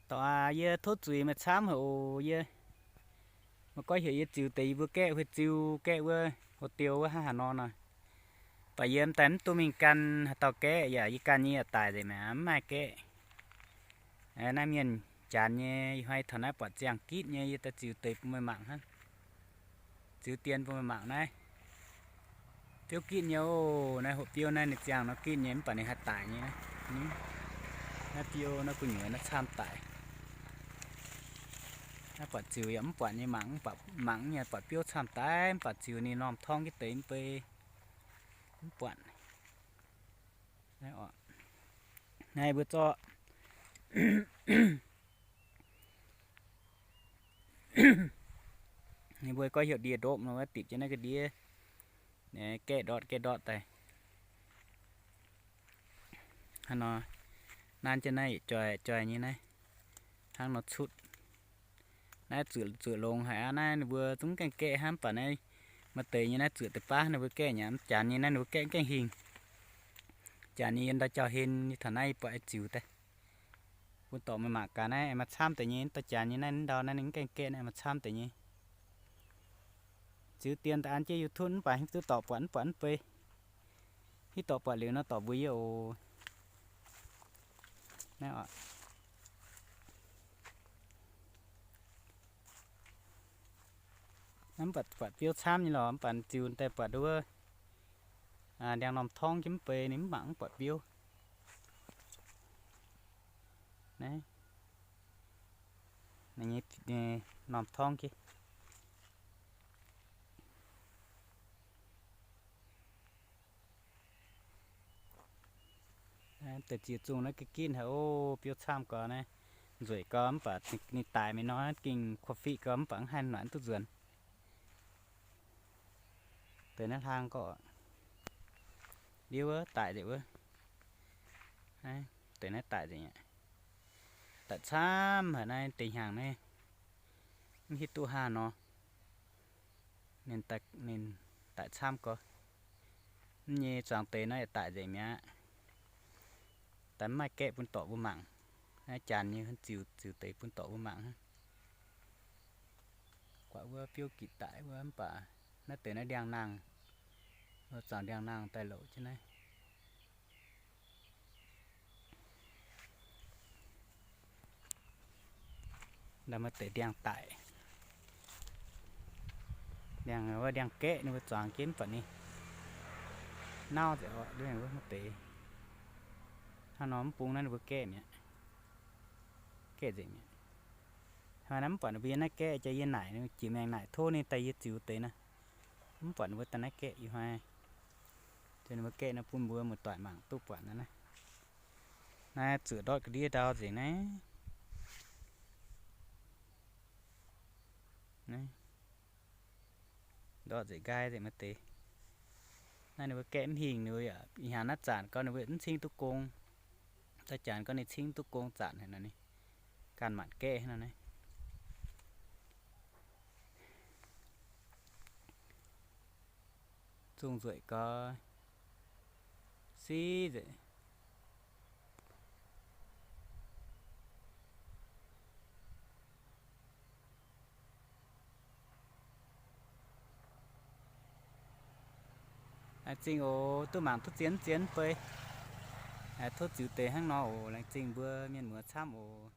Dorc aac, yie tov zuiz meih camv haic oc. Yie maiv goiv heuc yie ziux deix yie mbuo gaeqv, huih ziu gaeqv wuov, hlo diou wuov hnangv haaix nor nor. Baac yie m'daaih mv duqv mingh gan haaix dauh gaeqv yaac yie ganh nyei yaac daic nzengc mi'aqv, mv maaih gaeqv. Naaiv mienh janx nyei, ih hnoi taux naaiv buatc ziangh gitv nyei, yie daaih ziux deix bun meih mangc hnangv. Ziux dien bun meih mangc naaiv. Biouv gitv nyei oc. Naaiv hoqc biouv naaiv ninh ziangh nor gitv nyei, mv baac ninh haih daic nyei. Naaiv biouv naaiv gu'nyuoz naaiv camv daic. Naaiv buatc ziux yaac mv buatc nyei, mangc, mangc nyei buatc biouv camv daic, mv baac ziux ninh normh torngv jienv deix mv bei, mv buatc. Naaiv mbuo zorqv, ninh mbuo goiv heuc ndie-ndopv nor, wuov dipc jienv naaiv ga'ndiev, gaeqv ndortv gaeqv ndortv daaih. Hnangv nor, nanv jienv naaiv yietc joih joih nyei naaiv, hnangv nor cutv. Naaiv zuoqc zuoqc longx haic aqv. Naaiv ninh mbuo zungv gaengh gaeqv hnangv, mv baac naaiv maaih deix nyei naaiv zuoqc deix baav ninh mbuo gaeqv nyei, janx nyei naaiv ninh mbuo gaeqv gaengh hingh. Janx nyei yiem ndau jauv-hlen nyei, taux naaiv yie buatc ziux daaih bun dorc meih mangc gaax. Naaiv maaih camv deix nyei, dorh janx nyei naaiv ndau naaiv ninh gaengh gaeqv naaiv maaih camv deix nyei. Ziux dien daaih an jienv YouTube mv baac hiuv duqv dorc buatc mv buatc mv bei. Hiuv dorc buatc liuz nor dorc mbuox yie oc. Naaiv oc. Naaiv mv baac buatc biouv camv nyei lorqc, mv baac ziux daaih buatc wuov ndiangx-normh torngv jienv mv bei, ninh mv mangc mv buatc biouv. Naaiv, ninh nyei normh torngv jienv. Deix ziex zungh naaiv ga'gitv haic oc, biouv camv gau naaiv. Nzueic gau mv baac ninh daic mingh nor gengh korv-fiqv gau mv baac mv haih noic duqv nzuonx. Deix naaiv hlang gau, ndiev wuov daic nzengc wuov. Deix naaiv daic nzengc aqv. Daic camv haic naaiv deix hnyangx naaiv. Mv hiuv duqv hnangv haaix nor. Ninh daic, ninh daic camv gau. Mv nyei zuangx deix naaiv yaac daic nzengc mi'aqv. Daaih mv maaih gaeqv bun dorc mbuo mangc. Naaiv janx nyei ziux, ziux deix bun dorc mbuo mangc hnangv. Guaatv wuov biouv gitv daic wuov mv baac naaiv deix naaiv ndiangx-nangh, zuangx ndiangx-nangh daaih louc jienv naaiv. Naaiv maaih deix ndiangx-daic, ndiangx, wuov ndiangx-gaeqv ninh mbuo zuangx jienv mv baac ninh nauv nzengc oc. Wuov maaih deix hnangv nor mv bung naaiv ninh mbuo gaeqv mi'aqv, gaeqv nzengc mi'aqv. Hnangv naaiv mv buatc ninh mbuo yiem naaiv gaeqv, jaax yie naaic, jiex maengc naaic tov ninh daaih yie ziux deix naaiv. Mv buatc ninh mbuo daaih naaiv gaeqv ih hnoi. Jaax ninh mbuo gaeqv naaiv bun mbuo muoz-doic mangc duqv buatc naaiv. Naaiv zuoqc ndortv ga'ndiev ndau nzengc naaiv. Ndortv nzengc nqaai nzengc maaih deix. Naaiv ninh mbuo gaeqv mv hingh, ninh mbuo yaac ih hnyangx naaiv zanc gau ninh mbuo mv cingv duqv gong. Daaih janx gau ninh cingv duqv gong zanc haic nor, ninh ganh maanc gaeqv nor naaiv. Zungh nzueic gau, siv nzengc. Laengz zingh oc, duqv mangc duqv zien zien bei. Tov ziux deix hnangv nor oc. Laengz zingh mbuo mienh muoz camv oc.